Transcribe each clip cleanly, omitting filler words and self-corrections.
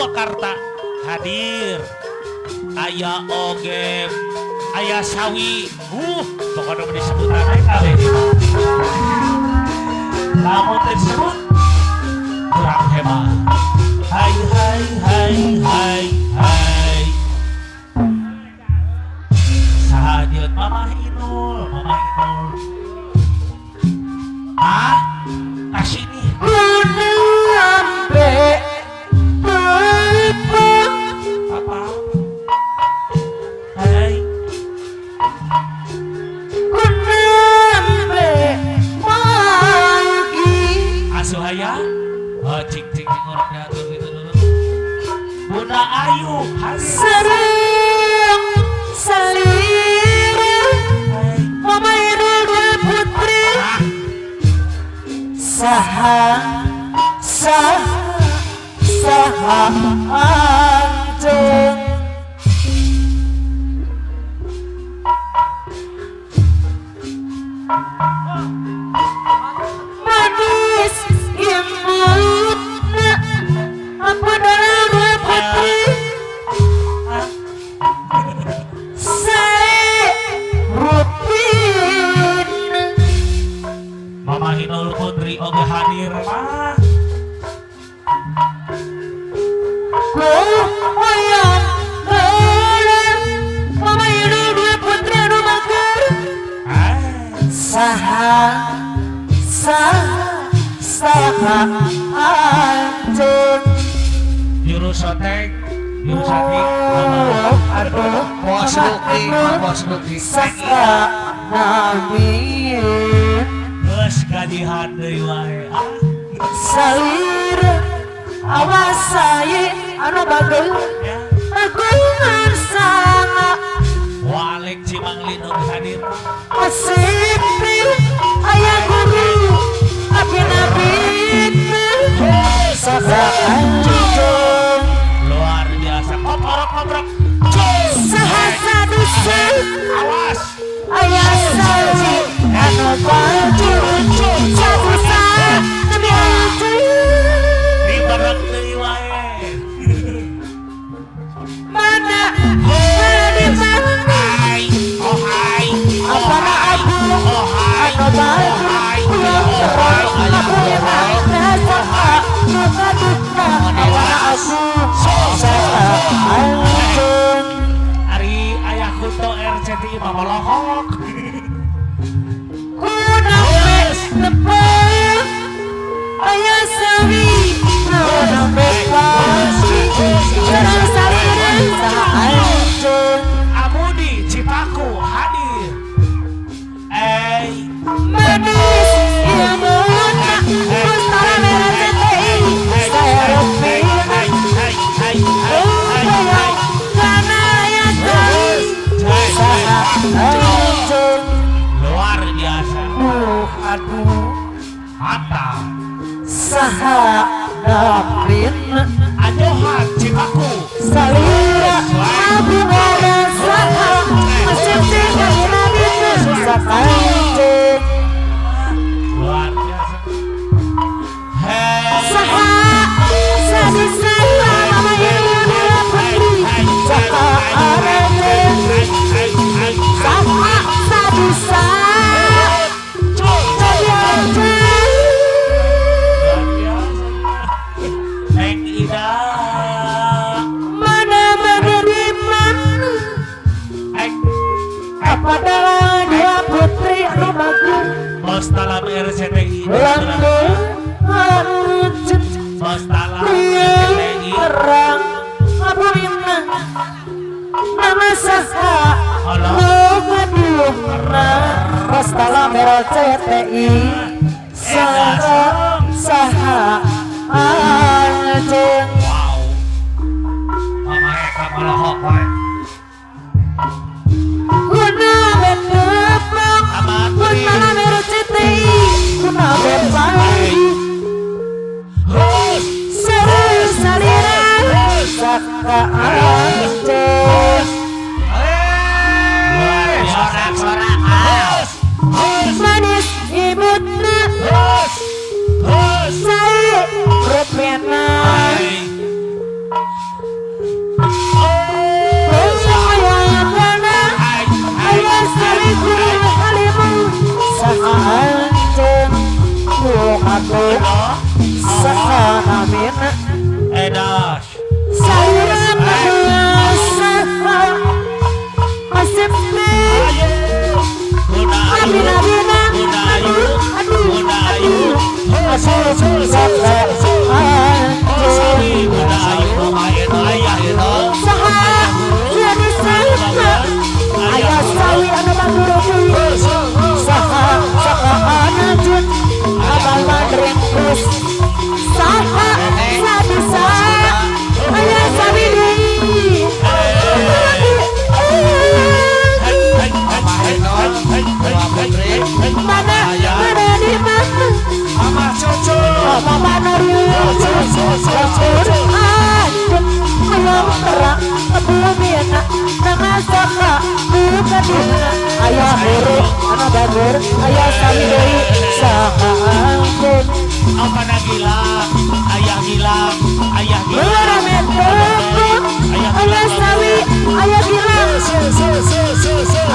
Purwakarta hadir. Aya oge aya sawi. Pokoknya mah disebutan we kabeh. Lamun teu disebut kurang hebat. Hai hai hai hai hai. Saha dieun Mamah Inul, Mamah Inul. Ah, kasini. Apa? Hai. Asuh aya. Oh, cing cing cing orang diatur gitu dulu. Bunda Ayu hadir. Serang salira Mama Inul Putri. Saha saha saha anjeun. Manis imutna apa dalam putri sae rupin. Mama Inul Putri oge hadir mah. Ku hayang heula Mama Inul Putri anu mager. Saha saha saha anjeun. Juru sotek, juru satik, aduh Bos Luki, Bos Luki. Saha namin geus gajihan deui wae. Ah, salir awas saye anu bagel ya. Agungan sanga Walik Cimanglin oge hadir. Asipil ayah guru abi-nabi saha anjeun. Luar biasa. Koprok koprok. Saha sadusa Awas. Ayah sawi anu baju sadusa nabi anjeun. Diberek deui wae. Mana mana di mana Hai, oh hai. Apa na aku Oh hai. anu baju pulang terang aku lima saha nu kadukna apa na aku saha anjeun. Ari ayah Kunto RCTI mah molohok. Ku nampe tepang ayah sawi ku nampe pasti jarang salira saha anjeun. Amudi Cipaku hadir. Manis ilmuna Mustara merah CTI saya rupina upaya karena ayah sawi saha anjeun. Luar biasa. Aduh Hatta saha napin Ajohan Cipaku. Salira abu ada saha masih tinggal nabi saha anjeun. Luar biasa. Hei. Saha sadi saha Mama Inul Putri saha anjeun. Saha sadi saha jadi anjeun. Luar biasa. Neng Ida. Mana mana di mana Ek. Apa dalam dua putri anu bagus Bostalam RCTI. Langgeng anjeun Bostalam RCTI. Terang abulina nama saha nu gaduhna Bostalam RCTI saha saha anjeun. Wow. Mama Eka molohok wae. Guna betepang Amatri. Bostalam RCTI guna bepang Hus. seru salira saka anjeun. Luar biasa. Sorak-sorak. Hus. Hus. Manis ibutna Hus. Hus. sae rupena Hai. Saha Edas Salira saha Asep Bunda Ayu Bunda Ayu Bunda Ayu Sawi Bunda Ayu Ayah Saha jadi saha Ayah sawi anu baguru Saha saha anjun Abang madringkus Saha sabisa Ayah sawi deui Mana mana di mana Mama cucu Mama Ayam terang bumi nama saka bukan ayah guru anak bagur ayah sawi deui saha angkeun apa na gila ayah gila ayah gila ayah sawi ayah gila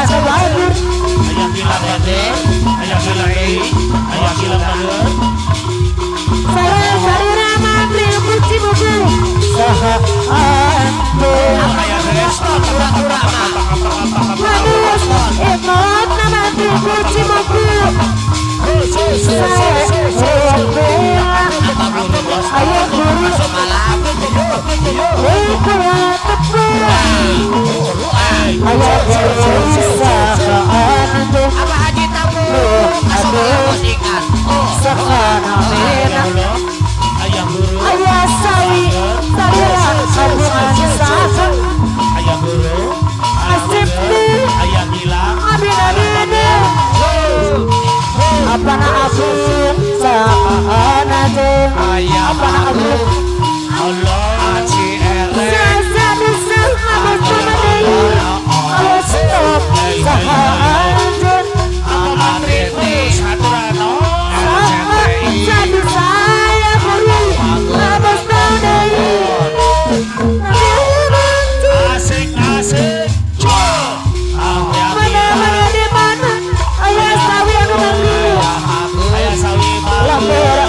ayah bagur ayah gila ayah gila ayah gila bagur sarira mantri kuci buku saha angkeun ayah resto tura-tura mah Manis emot mantri kuci buku ayah guru ayah guru saha angkeun apa haji tamu ikan saha ayah guru ayah sawi sarira agungan saha ayah guru asip ayah gila abin-abin apa na agung saha anjeun ayah apa na agung Allah aci erek saha bisa abah deui ayah stop saha anjeun apa matri saturano saha bisa ayah guru abah deui asik asik mana mana di mana ayah sawi anu manggil ayah sawi lamber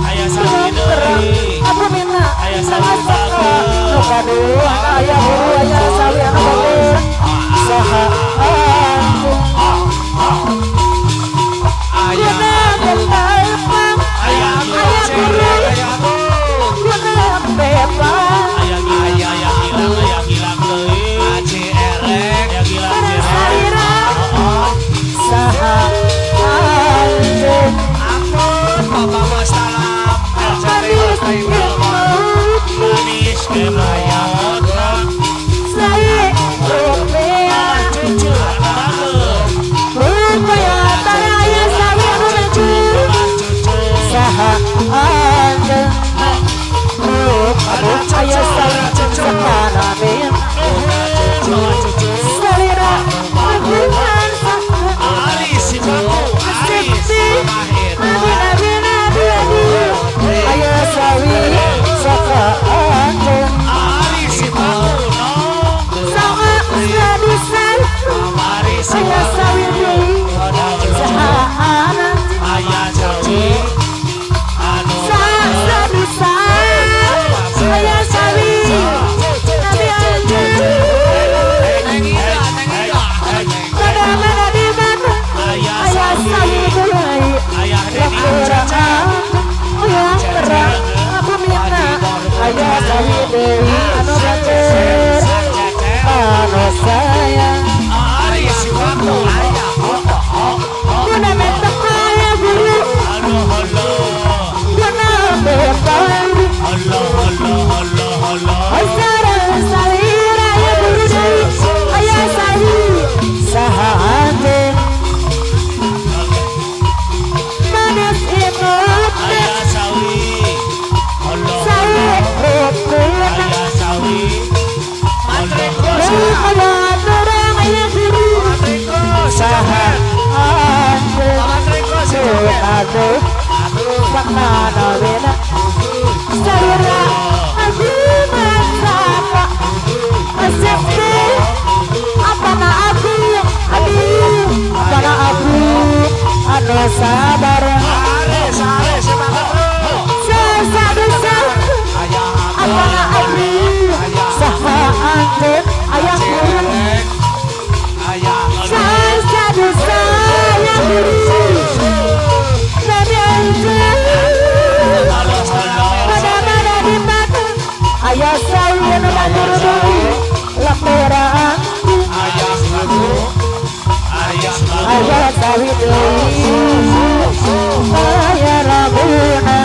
ayah sawi deui aku minta ayah sawi nu kadua ayah guru ayah sawi anu manggil saha anjeun ayah ayah ayah guru guna bebas ayah gila ayah gila ayah gila deui aci erek ayah gila sarira saha anjeun ampun bapak bos salam manis manis kemot saya rupiah cucu banget rupiah tara ayah sawi anu maju cucu saha anjeun ayah sawi sakanamin cucu salira agungan saha Aris si baku Aris abin abin abin abin ayah sawi saka anjeun Aris si baku no saha sadusan Aris si ayah baku sawi deui saha anjeun ayah cucu anu sadusan ayah sawi nabi anjeun mana mana di mana ayah ayah sawi deui ayah Dedi terang ayah terang aku minta ayah sawi deui anu batur anu sayang Aris si baku guna metek ayah guru halo halo guna bebas halo halo halo halo sarang salira ayah guru deui ayah sawi saha anjeun manis imut ayah sawi halo sawi rupuna ayah Apana abdi saha anjeun ayah guru sasadu saya guru nabi anjeun mana-mana di mata ayah saya nama guru deui laporan ayah sawi deui ayah rabuna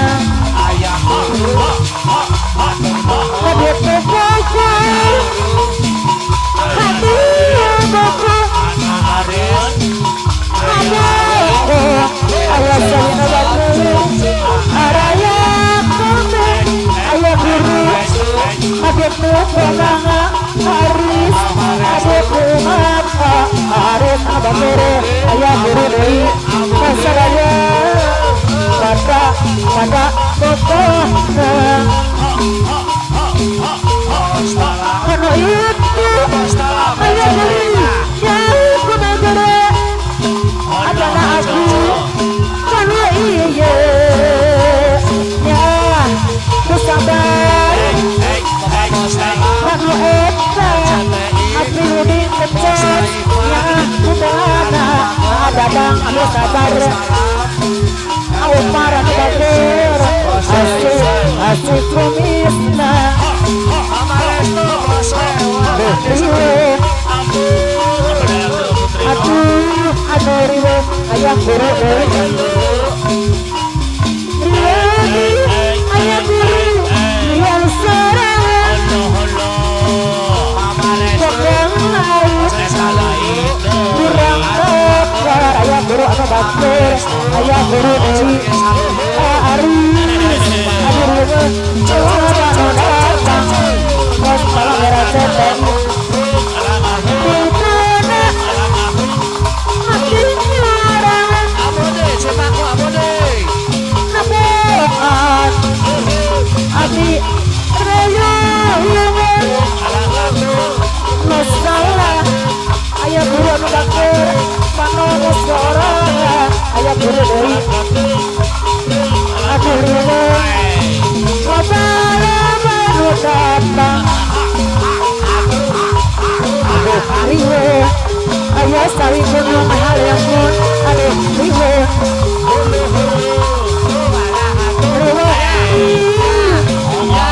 adek bocor hati bocor ayah sawi nama guru araya kome ayah guru adek bocor Haris adek mata Haris abang mere ayah guru deui masalahnya pada pada botohna anu itu ayah guru jauh kumagere adalah aku kanu iya ya ku sabar anu eta api di kecet ya kudana dadang anu sabar au para nu bager asih asih rumisna aduh anu riweuh ayah guru deui riweuh ayah guru yang sorangan kokang laut kurang bakar ayah guru anu bager ayah guru deui Aris aduh riweuh coba anu datang kos palang cetek dituna hati nyarangan napoan hati reyungan masalah ayah guru anu bager panomus sorangan ayah guru deui aduh riweuh loba-loba nu datang aduh riweuh ayah sawi gunung halimun aduh riweuh riweuh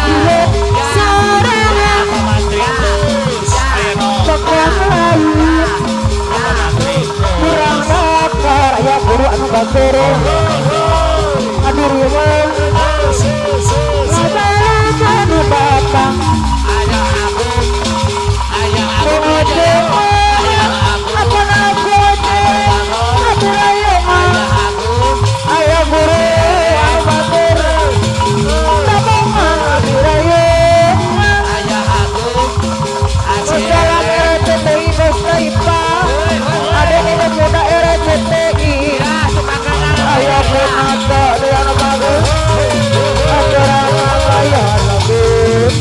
riweuh sorangan kokang laut kurang bakar ayah guru anu bager aduh riweuh loba-loba nu datang ayah guru anu bager tabungan abirayungan Salam RCTI Bos Ipa ada ini muda RCTI ayah punata dengan bagus acara ayah lebih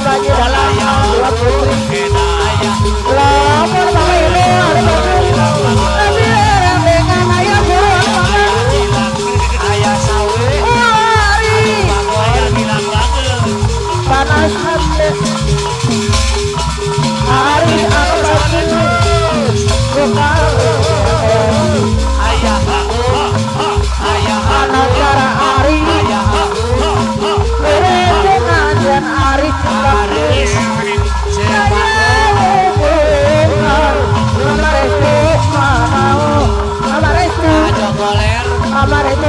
lagi dalam dua putri lamun mama ini ada bagus tapi orang dengan ayah guru panas hati hari anu bagus anak cara ari berendengan ari Amar itu